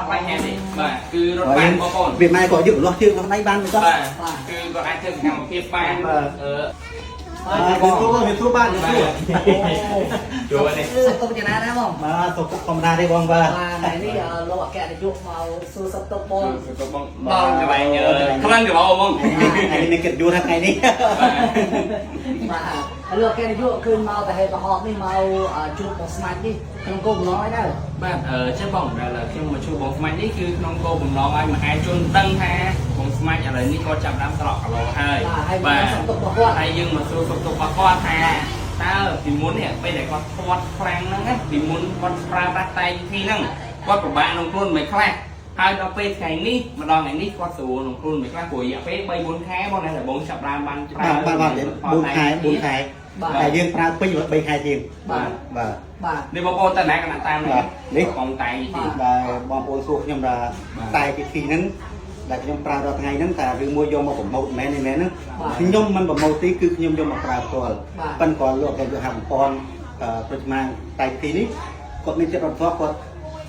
អត់បញ្ហាទេបាទគឺរត់បានបងប្អូន វាម៉ែក៏យឹកលាស់ជើងលាស់ដៃបានមិនចោះ បាទគឺគាត់អាចធ្វើសកម្មភាពបានអឺ បាទគឺសួរវាសួរបានវាសួរ ជួនេះ សុខទុក្ខយ៉ាងណាដែរបង បាទសុខទុក្ខធម្មតាទេបងបាទ បាទថ្ងៃនេះលោកអគ្គនាយកមកសួរសុខទុក្ខបង ទៅបងដល់កន្លែងខ្លាំងកឡោបង ថ្ងៃនេះមានកិត្តិយសណាស់ថ្ងៃនេះ បាទហើយលោកអគ្គនាយកឃើញមកតែហេតុហោនេះមកជួបបងស្មាច់នេះក្នុងគោលបំណងអីដែរ បាទអឺចេះបងដែលខ្ញុំមកជួបបងស្មាច់នេះគឺក្នុងគោលបំណងឲ្យមហាជនដឹងថាបងស្មាច់ឥឡូវនេះគាត់ចាប់ដើមស្រកគីឡូហើយ បាទហើយមកសុខទុក្ខរបស់គាត់ ហើយយើងមកសួរសុខទុក្ខរបស់គាត់ថាតើពីមុននេះពេលដែលគាត់ធាត់ខ្លាំងហ្នឹងណាពីមុនគាត់ប្រើប្រាស់តែវិធីហ្នឹងគាត់ពិបាកក្នុងខ្លួនមិនខ្លះហើយដល់ពេលថ្ងៃនេះម្ដងថ្ងៃនេះគាត់ស្រួលក្នុងខ្លួនមិនខ្លះព្រោះរយៈពេល3 4ខែបងណាតែបងចាប់ដើមបានប្រើ បាទបាទបាទ4ខែ4ខែ បាទ តែយើងប្រើពេញ3ខែជាង បាទ បាទ បាទ នេះបងប្អូនតើណាកណាតាម នេះ បងតែវិធី បាទបងប្អូនសួរខ្ញុំថាតែពិធីហ្នឹងដែលខ្ញុំប្រើរាល់ថ្ងៃហ្នឹងតែឬមួយយកមកប្រម៉ូទមែនទេមែនហ្នឹងខ្ញុំមិនប្រម៉ូទទេគឺខ្ញុំយកមកប្រើផ្ទាល់ប៉ិនគាត់លោកគេយកហាបំពន់ប្រជ្មាតែពិធីនេះគាត់មានចិត្តរដ្ឋគាត់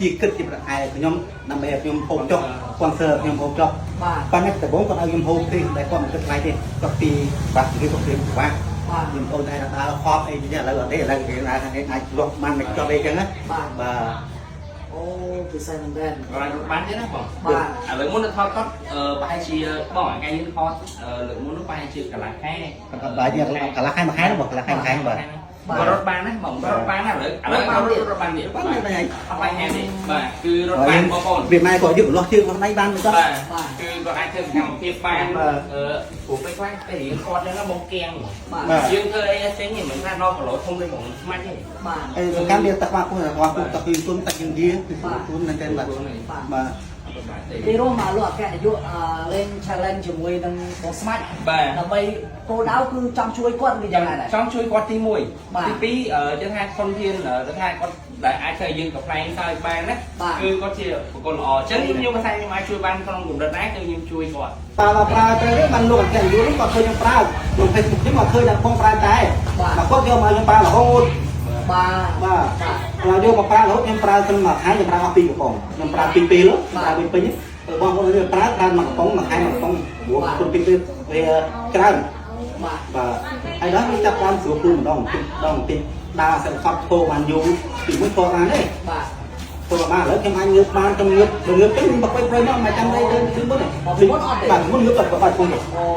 ជាគិតជាប្រអែខ្ញុំដើម្បីឲ្យខ្ញុំហូបចុះ sponsor ខ្ញុំហូបចុះ បាទ ប៉ុន្តែដំបូងគាត់ឲ្យខ្ញុំហូបទេតែគាត់មិនគិតថ្លៃទេគាត់ពីបាក់គឺគាត់ពីបាក់ បាទ ខ្ញុំអូនតែដើរខប់អីនេះឥឡូវអត់ទេឥឡូវគេថាអាចលក់បានមិនចប់អីចឹងណា បាទ បាទ អូពិសេសមែនទែន គាត់រត់បានទេណាបង បាទ ឥឡូវមុនទៅថតគាត់ប្រហែលជាបងថ្ងៃយើងថតលើកមុននោះប្រហែលជាកន្លះខែ បាទជាកន្លះខែមួយខែបងកន្លះខែមួយខែបាទ គាត់រត់បានណាបងរត់បានណាឥឡូវឥឡូវគាត់រត់បានទៀត បានមែនហើយ អត់បញ្ហាទេបាទគឺរត់បានបងប្អូន វាម៉ែក៏យឹកលាស់ជើងលាស់ដៃបានមិនចោះ បាទគឺគាត់អាចធ្វើសកម្មភាពបាន បាទ អឺព្រោះពេលខ្លះពេលរៀនគាត់ហ្នឹងបងកៀង បាទ បាទ យើងធ្វើអីផ្សេងទេមិនថាដល់គីឡូធំដូចបងស្មាច់ទេ បាទ អីសំខាន់វាទឹកបាក់ពុះទឹកបាក់ពុះទឹកយទុនទឹកយើងយាគឺទុនមែនទេបាទ បាទ បាទ អត់បានទេ ពីរួមមកលោកអគ្គនាយកលេង challenge ជាមួយនឹងបងស្មាច់ បាទ ដើម្បីគោលដៅគឺចង់ជួយគាត់វាយ៉ាងណាដែរ ចង់ជួយគាត់ទី1 បាទ ទី2អឺចឹងថាធនធានទៅថាគាត់ដែលអាចធ្វើឲ្យយើងកំ pl ែងសើចបានណា បាទ គឺគាត់ជាបុគ្គលល្អអញ្ចឹងខ្ញុំមិនថាខ្ញុំអាចជួយបានក្នុងកម្រិតណាគឺខ្ញុំជួយគាត់ ប៉ាមកប្រើទៅនេះបានលោកអគ្គនាយកនេះគាត់ឃើញខ្ញុំប្រើក្នុង Facebook ខ្ញុំគាត់ឃើញតែបងប្រើតែបាទគាត់យកមកខ្ញុំប្រើរហូត បាទ បាទគាត់យកមកប្រើរហូតខ្ញុំប្រើត្រឹមមួយខែខ្ញុំប្រើអស់2កំប៉ុងខ្ញុំប្រើ2ពេលប្រើពីពេញបងប្អូននេះប្រើប្រើមួយកំប៉ុងមួយខែមួយកំប៉ុងព្រោះគុណពីពេលវាច្រើន បាទ បាទហើយដល់វាចាប់បានស្រួលខ្លួនម្ដងតិចម្ដងតិចដើរសិនខប់ធ្វើបានយូរពីមួយធ្វើបានទេ បាទ ធ្វើបានឥឡូវខ្ញុំអាចងើបបានខ្ញុំងើបងើបទៅខ្ញុំបកប្រយមកមិនចាំអីទៅពីមុនបាទមុនងើបបាត់បាត់ពុំ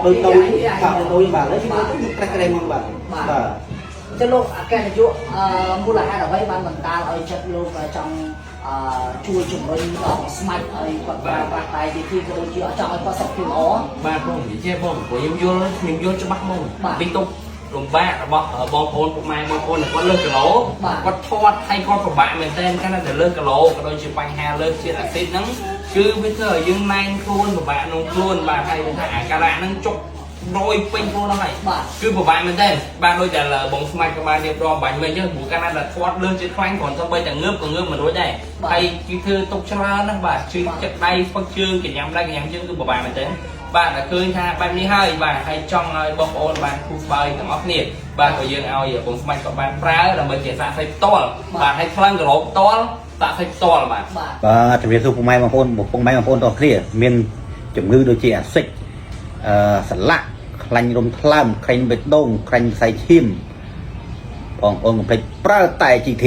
ដូចដូចបាទដូចបាទឥឡូវខ្ញុំទៅប្រេះក្រែមកបាទបាទ ចុះលោកអគ្គនាយកមូលហេតុអ្វីបានបណ្ដាលឲ្យចិត្តលោកចង់ជួយជំរុញដល់ស្មាច់ឲ្យគាត់ប្រើប្រាស់តែវិធីក៏ដូចជាចង់ឲ្យគាត់សុខភាពល្អ បាទបងនិយាយចេះបងព្រោះខ្ញុំយល់ខ្ញុំយល់ច្បាស់ហ្មង បាទ ពីទុកលំបាករបស់បងប្អូនពុកម៉ែបងប្អូនដែលគាត់លើសគីឡូ បាទ គាត់ធាត់ហើយគាត់ពិបាកមែនទែនកាលណាតែលើសគីឡូក៏ដូចជាបញ្ហាលើសជាតិអាស៊ីតហ្នឹងគឺវាធ្វើឲ្យយើងណែនខ្លួនពិបាកក្នុងខ្លួនបាទហើយវាថាអាការៈហ្នឹងចុករយពេញខ្លួនហ្នឹងហើយ បាទ គឺពិបាកមែនទែនបាទដូចតែបងស្មាច់ក៏បានរៀបរាប់បាញ់មិញអញ្ចឹងព្រោះកាលណាតែធាត់លើសជាតិខ្លាញ់គ្រាន់តែបីតែងើបក៏ងើបមិនរួចដែរ បាទ ហើយគឺធ្វើទុកច្រើនណាស់បាទជឿចិត្តដៃស្ពឹកជើងកញ្ញាំដៃកញ្ញាំជើងគឺពិបាកមែនទែនបាទតែឃើញថាបែបនេះហើយបាទហើយចង់ឲ្យបងប្អូនបានគូស្បើយទាំងអស់គ្នាបាទក៏យើងឲ្យបងស្មាច់ក៏បានប្រើដើម្បីជាសាកសីផ្ទាល់បាទហើយខ្លាំងគីឡូផ្ទាល់សាកសីផ្ទាល់បាទ បាទ បាទជំរាបសួរពុកម៉ែបងប្អូនពុកម៉ែបងប្អូនទាំងអស់គ្នាមានជំងឺដូចជាអាស៊ីតអឺសន្លាក់ខ្លាញ់រំថ្លើមខ្លាញ់បេះដូងខ្លាញ់សរសៃឈាមបងប្អូនកុំភ្លេចប្រើតែ GT